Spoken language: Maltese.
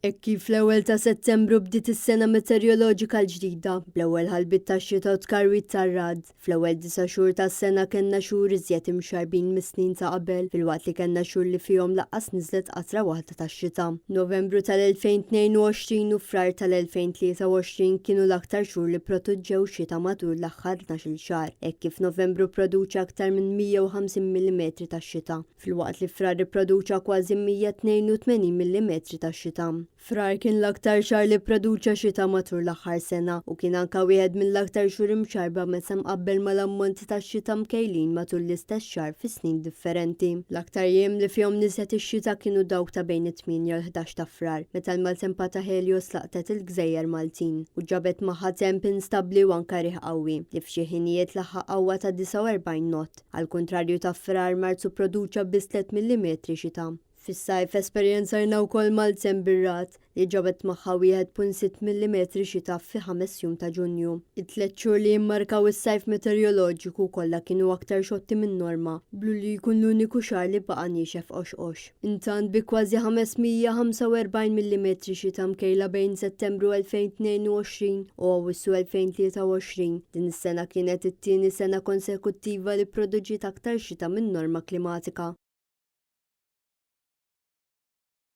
Hekk kif fl-ewwel ta' Settembru bdiet is-sena meteoroloġika l-ġdida, bl-ewwel ħalbiet tax-xita u tkarwit tar-ragħad. Fl-ewwel disa' xhur tas-sena kellna xhur iżjed imxarrbin mis-snin ta' qabel, filwaqt li kellna xhur li fihom lanqas niżlet qatra waħda tax-xita. Novembru tal-2022 u Frar tal-2023 kienu l-aktar xhur li pproduċew xita matul l-aħħar 12-il xahar, hekk kif Novembru pproduċa aktar minn 150 millimetri ta' xita. filwaqt li Frar ipproduċa kważi 182 millimetri ta' xita. Frar kien l-aktar xahar li pproduċa xita matul l-aħħar sena u kien anke wieħed mill-aktar xhur imxarrba meta mqabbel mal-ammonti ta' xita mkejlin matul l-istess xahar fi snin differenti. L-aktar jiem li fihom niżlet ix-xita kienu dawk ta' bejn it-tmienja u l-11 ta' Frar, meta l-maltempata Helios laqtet il-gżejjer Maltin u ġabet magħha temp instabbli u anke riħ qawwi, li f'xi ħinijiet laħaq qawwa ta' 49 knot. Għall-kuntrarju ta' Frar, Marzu pproduċa biss tliet millimetri xita. Fis-sajf esperjenzajna wkoll maltemp bir-ragħad, li ġabet magħha 1.6 millimetri xita fi ħames jum ta' Ġunju. It-tliet xhur li jimmarkaw is-sajf meteoroloġiku kollha kienu aktar xotti min-norma, b'Lulju jkun l-uniku xahar li baqa' niexef qoxqox. Intant, bi kważi 545 millimetri xita mkejla bejn Settembru 2022 u Awwissu 2023, din is-sena kienet it-tieni sena konsekuttiva li pproduċiet aktar xita min-norma klimatika.